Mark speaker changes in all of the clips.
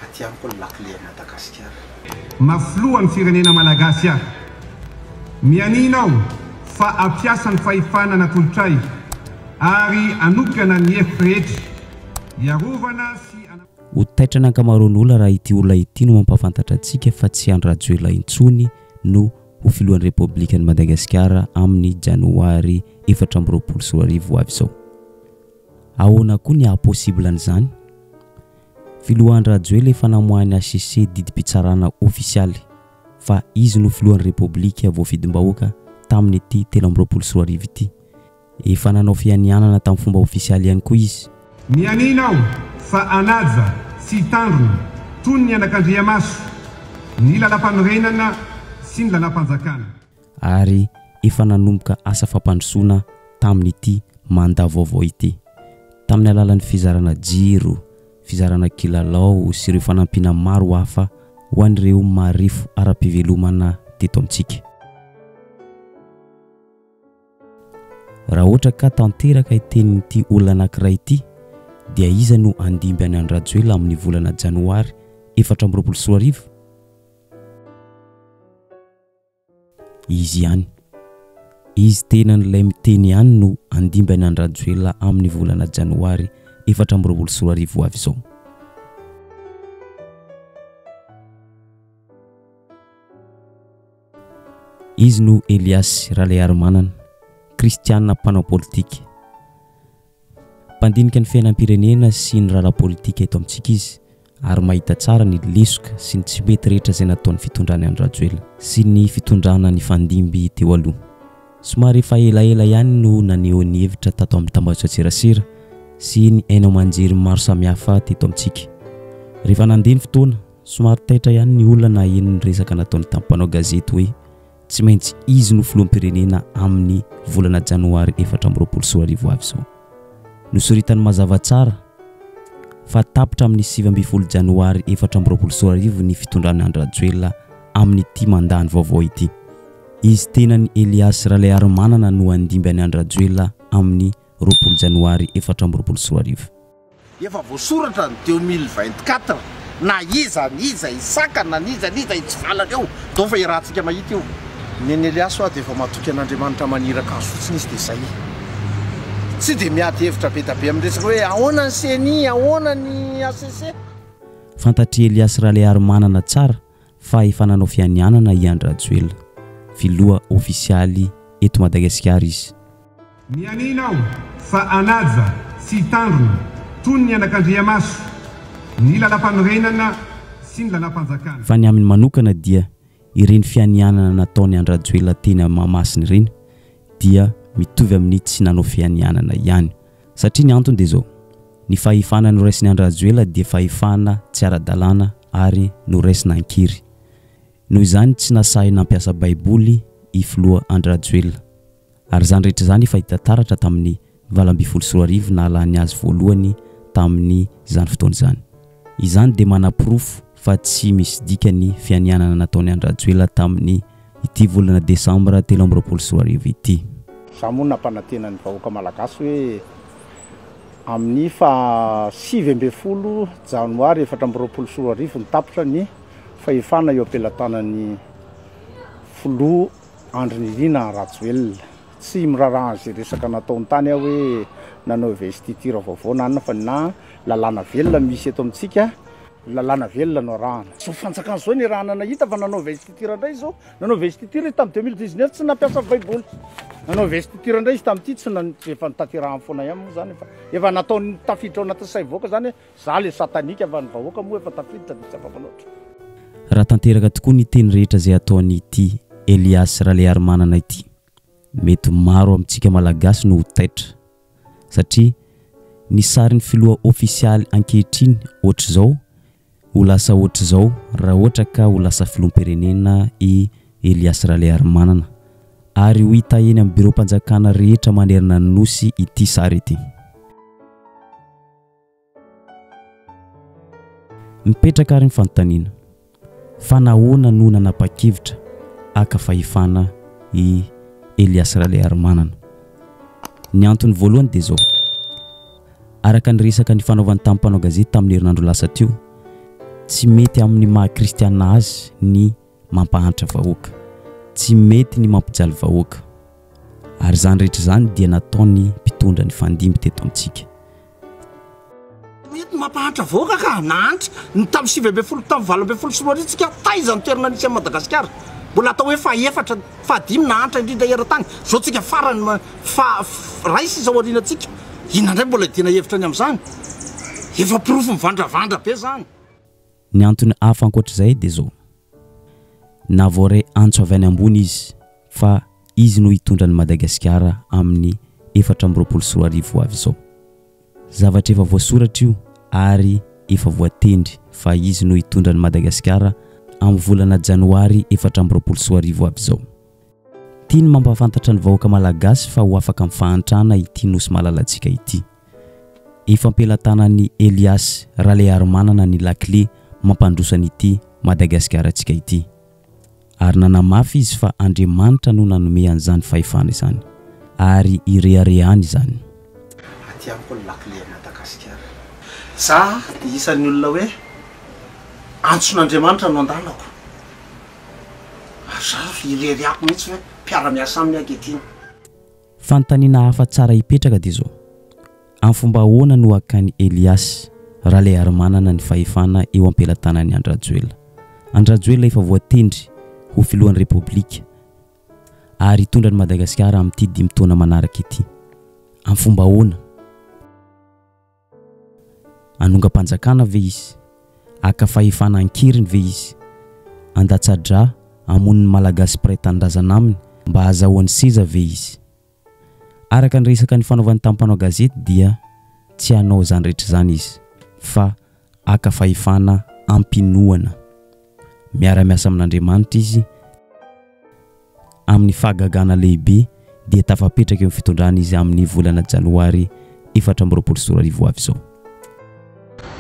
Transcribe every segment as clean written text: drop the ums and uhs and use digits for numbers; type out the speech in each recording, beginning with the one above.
Speaker 1: Aty amiko ny lakile an'i Madagasikara.
Speaker 2: Maha filohan'ny firenena malagasy ahy. Mianiana aho fa hampiasa ny fahefana natolotray ary hanokana ny heriko rehetra hiarovana sy hana.
Speaker 3: Ho taitra ny ankamaroan'olona raha ity olona ity no mampahafantatra antsika fa tsy Andry Rajoelina intsony no ho filohan'ny Repoblikan'i Madagasikara amin'ny janoary 2024 ho avy izao. Ahoana koa ny haha-possible an'izany? Filoha Andry Rajoelina efa namoahan'ny hcc didim-pitsarana ofisialy fa izy no filohan'ny Repoblika voafidim-bahoaka tamin'ity 2023 ity. Efa nanao fianianana tamin'ny fomba ofisialy ihany koa izy.
Speaker 2: Mianiana aho fa hanaja sy hitandrina toy ny anakandriamaso ny Lalàmpanorenana sy ny Lalàmpanjakana.
Speaker 3: Ary efa nanomboka asa fampandrosoana tamin'ity mandat vaovao ity. Tamin'ny alalan'ny fizarana jiro, fizarana kilalao sy ireo fanampiana maro hafa ho an'ireo marefo ara-pivelomana teto amintsika. Raha ohatra ka tanteraka ity tenin'ity olona anankiray ity dia iza no handimby an'i Andry Rajoelina amin'ny volana janoary 2024? Izy ihany. Izy tenan'ilay miteny ihany no handimby an'i Andry Rajoelina amin'ny volana janoary 2024 ho avy izao. Izy no Elias Raleharimanana, kristiana mpanao politika. Mpandinika ny fiainam-pirenena sy ny raharaha politika eto amintsika izy ary mahita tsara ny lesoka sy ny tsy mety rehetra izay nataon'ny fitondran'i Andry Rajoelina sy ny fitondrana nifandimby teo aloha. Somary efa elaela ihany no naneho ny hevitra tato amin'ny tambajotran-tserasera sy ny haino aman-jery maro samihafa teto amintsika. Rehefa nandeha ny fotoana, Somary taitra ihany ny olona naheno ny resaka nataony tamin'ny mpanao gazety hoe tsy maintsy izy no filoham-pirenena amin'ny volana janoary 2024 ho avy izao. Nosoritany mazava tsara fa tapitra amin'ny 19 janoary 2024 ny fitondran'i Andry Rajoelina amin'ity mandany vaovao ity. Izy tenany Elias Ralaiarimanana no handimby an'i Andry Rajoelina amin'ny 20 janoary 2024.
Speaker 1: Efa voasoratra ny 2024 na iza n'iza hisakana n'iza n'iza hitsivalana eo dao fa iarahantsika mahita io. Neny Elias hoa dia efa matoky an'Andriamanitra maniraka azy fotsiny izy dia zay. Tsy dia miady hevitra be da be amin'ny resaka hoe ahoana ny ceni, ahoana ny hcc.
Speaker 3: Fantatr'i Elias Raleharimanana tsara fa efa nanao fianianana i Andry Rajoelina, filoha ofisialy eto Madagasikara izy.
Speaker 2: Mianiana aho fa hanaja sy hitandrina toy ny anakandriamaso ny Lalàmpanorenana sy ny Lalàmpanjakana.
Speaker 3: Fa ny aminy manokana dia ireny fianianana nataon'i Andry Rajoelina teny Mahamasina ireny dia mitovy amin'ny tsy nanao fianianana ihany. Satria ny antony dia izao, ny fahefana noraisin'i Andry Rajoelina dia fahefana tsy ara-dalàna ary noraisina an-kery. Noho izany tsy nasahy nampiasa baiboly i filoha Andry Rajoelina. Ary izany rehetra izany efa hita taratra tamin'ny 2018 nahalany azy voalohany tamin'izany fotoana izany. Izany dia manaporofo fa tsy misy dikany fianianana nataon'i Andry Rajoelina tamin'ny ity volana desambra 2023 ity.
Speaker 1: Izaho moa nampanantena ny vahoaka malagasy hoe amin'ny faha 19 janoary 2024 no tapitra ny fahefana eo am-pelatanan'ny filoha Andry Nirina Rajoelina. Tsy miraharaha an'izay resaka nataony tany aho hoe nanao investiture vaovao na inona fa na lalàna velona misy eto amintsika, lalàna velona no arahana. Izao fanjakana izao niarahana nahita fa nanao investiture indray izao. Nanao investiture izy tamin'ny 2019 tsy nampiasa baiboly. Nanao investiture indray izy tamin'ity tsy nan- efa notanterahany foana ihany moa izany efa efa nataony tafiditra ao anatin'ny sain'ny vahoaka izany hoe za le satanika fa ny vahoaka moa efa tafiditra dia tsy afa-manoatra.
Speaker 3: Raha tanteraka tokoa ny teny rehetra izay ataon'ity Elias Raleharimanana ity, mety maro amintsika Malagasy no ho taitra satria ny sarin'ny filoha ofisialy ankehitriny ohatr'izao ho lasa ohatr'izao raha ohatra ka ho lasa filoham-pirenena i Elias Raleharimanana ary ho hita eny amin'ny biraom-panjakana rehetra manerana ny Nosy ity sary ity. Mipetraka ary ny fanontaniana, fa nahoana no nanapa-kevitra haka fahefana i Elias Raleharimanana? Ny antony voalohany dia izao, araka ny resaka nifanaovany tamin'ny mpanao gazety tamin'ny herinandro lasa teo, Tsy mety amin'ny maha kristiana azy ny mampahantra vahoaka. Tsy mety ny mampijaly vahoaka. Ary izany rehetra izany dia nataon'ny mpitondra nifandimby teto amintsika.
Speaker 1: Mety ny mampahantra vahoaka ka, nahantra ny tamin'ny 19 tamin'ny 2018 tsika, taiza ny toerana nisy an'i Madagasikara? Mbola atao hoe fahaefatra, fahadimy nahantra indrindra eran-tany, zao tsika farany faha ray sisa aoriana tsika, inona indray mbola iadiana hevitra ny amin'izany? Efa porofo mivandravandra be zany.
Speaker 3: Ny antony hafa ankoatr'izay dia izao, na voaray antso avy any ambony izy fa izy no hitondra an'i Madagasikara amin'ny 2024 ho avy izao. Zavatra efa voasoratra io ary efa voatendry fa izy no hitondra an'i Madagasikara amin'ny volana janoary 2024 ho avy izao. Tiany mampahafantatra ny vahoaka malagasy fa ho afaka amin'ny fahantrana ity nosy malalantsika ity. Efa am-pelatanan'i Elias Raleharimanana ny lakile mampandroso an'ity Madagasikarantsika ity. Ary nanamafy izy fa Andriamanitra no nanome an'izany fahefana izany. Ary ireharehany izany.
Speaker 1: Aty amiko ny lakile an'i Madagasikara. Za dia isan'ny olona hoe antson'Andriamanitra no andalako. Ary za ireharehako mihitsy hoe mpiara-miasa aminy ankehitriny.
Speaker 3: Fanontaniana hafa tsara hipetraka dia izao, Amin'ny fomba ahoana no hakan'i Elias Raleharimanana ny fahefana eo am-pelatanan'i Andry Rajoelina? Andry Rajoelina efa voatendry ho filohan'ny Repoblika ary hitondra an'i Madagasikara amin'ity dimy taona manaraka ity. Amin'ny fomba ahoana? Hanongam-panjakana ve izy? Haka fahefana an-keriny ve izy? Handatsa-drà hamono ny Malagasy mpiray tanindrazana aminy mba hahazahoany seza ve izy? Araka ny resaka nifanaovany tamin'ny mpanao gazety dia tsy hanao izany rehetra izany izy fa haka fahefana am-pinoana. Miara-miasa amin'Andriamanitra izy. Amin'ny fahagagana lehibe dia tafapetraka eo amin'ny fitondrana izy amin'ny volana janoary 2024 ho avy izao.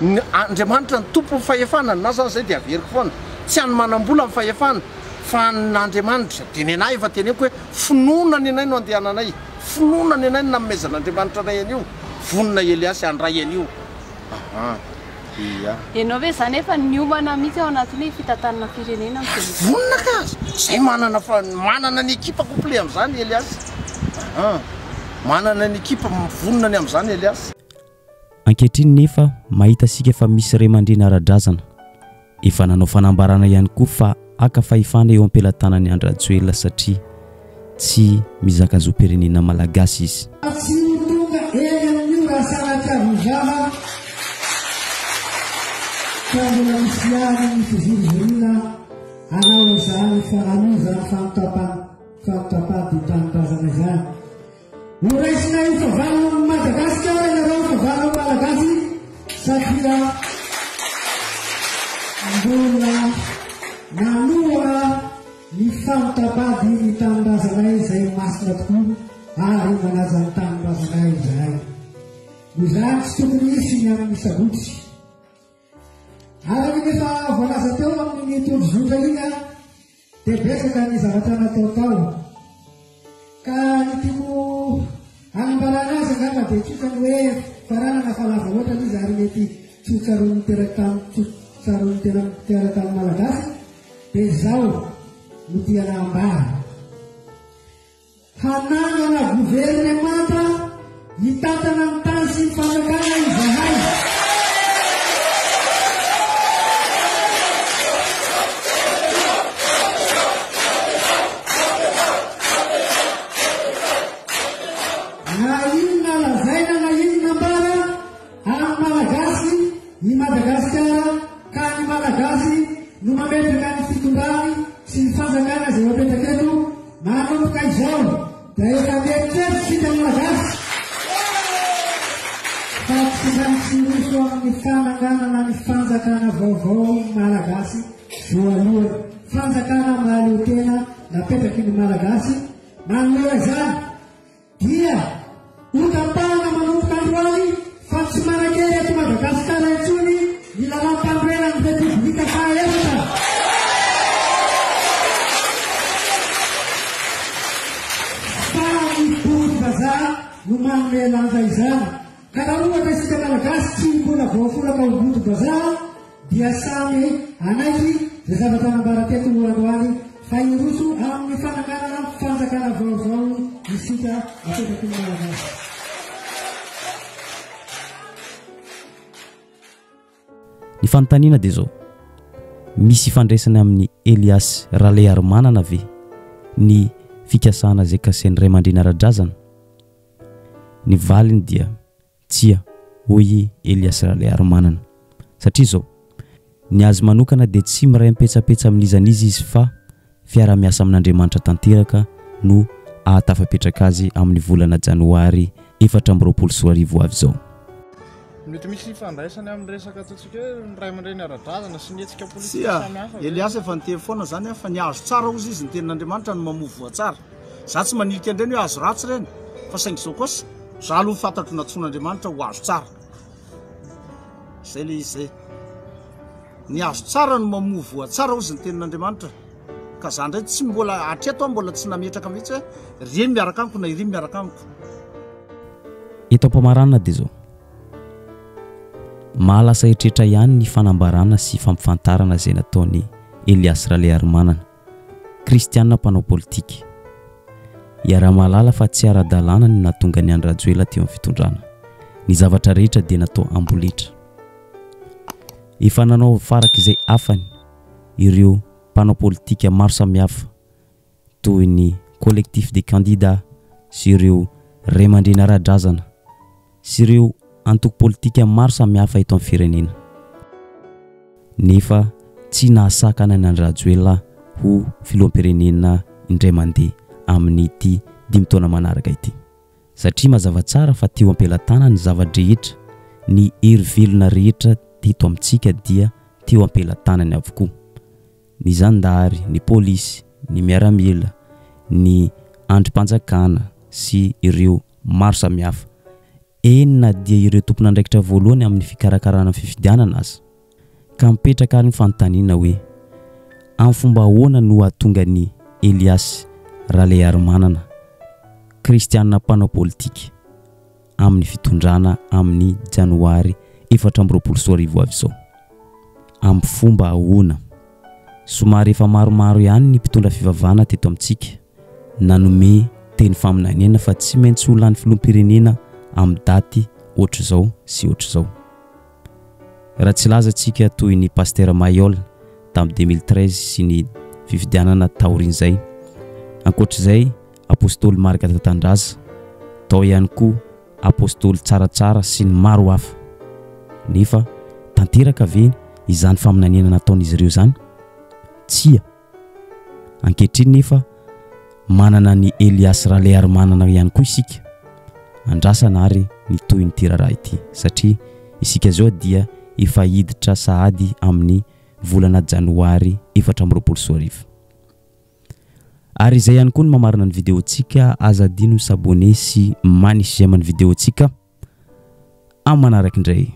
Speaker 1: Ny Andriamanitra ny tompon'ny fahefana, na zany zay dia averiko foana, tsy an'ny manambola ny fahefana fa an'Andriamanitra, dia nenah efa teneniko hoe finoana nenay no andehananay, finoana nenay no nanomezan'Andriamanitra anay an'io, vonona Eliasy handray an'io, aha. Ia.
Speaker 4: Ianao ve izany efa niomana mihitsy ao anatin'ny hoe fitantanana firenena amin'izao
Speaker 1: Ary vonona ka! Zay manana fa manana ny ekipa complet amin'izany Elias. Aha. Manana ny ekipa vonona ny amin'izany Elias.
Speaker 3: Ankehitriny nefa mahita isika fa misy ray aman-dreny ara-drazana efa nanao fanambarana ihany koa fa haka fahefana eo am-pelatanan'i Andry Rajoelina satria tsy mizaka zom-pirenena malagasy izy.
Speaker 5: Tsy ho tonga eny amin'io raha sanatria vozava fa mbola misy ihany ny fizorizoriana hanao izany fanao izany fanotapam-panotapam-tanindrazana izany. Ho raisinay ho fahavalon'i Madagasikara ianareo fahavalon'ny Malagasy satria mbola nanohana ny fanotapady ny tanindrazanay izay masina tokoa ary manaja ny tanindrazanay izahay. Noho izany tsy tokony hisy ny amin'ny sabotsy. Araka ny efa voalaza teo amin'iny tondrozotra iny dia betsaka ny zavatra natao tao. Ka ny tiako hanambarana azy angamba dia tsotra ny hoe faranana fa lava loatra ilay izy ary mety tsy ho tsaroan'ny teratany tsy ho tsaroan'ny tena teratany malagasy dia izao no tiana ambara. Hanangana governemanta hitantana ny tany sy ny fanjakana izahay. Na inona lazaina na inona ambara, An'ny Malagasy i Madagasikara ka ny Malagasy no mametraka ny fitondrany sy ny fanjakana izay ho apetraka eto manomboka izao dia efa mieritreritra isika Malagasy fa tsy maintsy hiroso amin'ny fananganana ny fanjakana vaovao Malagasy voalohany fanjakana mahaleo tena napetraky ny Malagasy manoloana izany Dia hotapahana manomboka androany fa tsy manan-kery eto Madagasikara intsony ny lalàm-panorenan'ny Repoblika fahaefatra. Fa ny bokim-bazaha no manome lanja izany. Ka raha ohatra isika Malagasy tsy mbola voafolaka ho bokim-bazaha, dia samy hanaiky izay zavatra nambara teto androany fa hiroso amin'ny fananganana fanjakana vaovao isika apetraky ny Malagasy.
Speaker 3: Ny fanontaniana dia izao, misy ifandraisany amin'i Elias Raleharimanana ve ny fikasana izay kasain'ny ray aman-dreny ara-drazana? Ny valiny dia tsia, hoy i Elias Raleharimanana. Satria izao, ny azy manokana dia tsy miray petsapetsa amin'iza n'iza izy fa fiaraha-miasa amin'Andriamanitra tanteraka no ahatafapetraka azy amin'ny volana janoary 2024 ho avy izao.
Speaker 6: Mety misy ifandraisany amin'ny resaka ataontsika hoe ny ray aman-dreny ara-drazana sy ny hetsika politika
Speaker 1: Tsia,
Speaker 6: samihafa ve?
Speaker 1: Elias efa niteny foana zany fa ny hazo tsara hozy izy ny tenin'Andriamanitra no mamoa voa tsara. Za tsy manilika an'ireny hoe hazo ratsy ireny fa saingy izao kosa, za aloha fantatro nantsoin'Andriamanitra ho hazo tsara. Zay le izy zay. Ny hazo tsara no mamoa voa tsara hozy ny tenin'Andriamanitra. Ka za ndray tsy mbola hatreto aho mbola tsy nametraka mihitsy hoe ireny miaraka amiko na ireny miaraka amiko.
Speaker 3: Eto am-pamaranana dia izao. Mahalasa eritreritra ihany ny fanambarana sy fampifantarana izay nataon'i Elias Raleharimanana, kristiana mpanao politika. Iaraha-mahalala fa tsy ara-dalàna ny nahatonga an'i Andry Rajoelina teo amin'ny fitondrana. Ny zavatra rehetra dia natao amboletra. Efa nanao farak'izay afany ireo mpanao politika maro samihafa toy ny Collectif des candidats sy ireo Raimandreny ara-drazana sy ireo antoko politika maro samihafa eto amin'ny firenena. Nefa tsy nahasakana an'i Andry Rajoelina ho filoham-pirenena indray mandeha amin'ity dimy taona manaraka ity. Satria mazava tsara fa teo am-pelatanany ny zava-drehetra, ny hery velona rehetra teto amintsika dia teo am-pelatanany avokoa. Ny zandary, ny polisy, ny miaramila, ny andrim-panjakana sy ireo maro samihafa. Eny na dia ireo tompon'andraikitra voalohany amin'ny fikarakarana fifidianana aza. Ka mipetraka ary ny fanontaniana hoe, amin'ny fomba ahoana no hahatonga an'i Elias Raleharimanana, kristiana mpanao politika, amin'ny fitondrana amin'ny janoary 2024 ho avy izao? Amin'ny fomba ahoana? Somary efa maromaro ihany ny mpitondra fivavahana teto amintsika nanome teny faminaniana fa tsy maintsy ho lany filoham-pirenena amin'ny daty ohatr'izao sy ohatr'izao. Raha tsy hilaza tsika toy ny Pasitera Mailhol tamin'ny 2013 sy ny fifidianana taorian'izay. Ankoatr'izay, Apostoly Marc Tatandraza, tao ihany koa Apostoly Tsaratsara sy ny maro hafa. Nefa tanteraka ve izany faminaniana nataon'izy ireo izany? Tsia. Ankehitriny nefa manana an'i Elias Raleharimanana ihany koa isika. Andrasana ary ny tohin'ity raharaha ity satria isika izao dia efa hiditra sahady amin'ny volana janoary 2024. Ary izay ihany koa no mamarana ny vidéo-ntsika, aza adino mi-s'abonner sy manisy j'aime ny vidéo-ntsika. Amin'ny manaraka indray.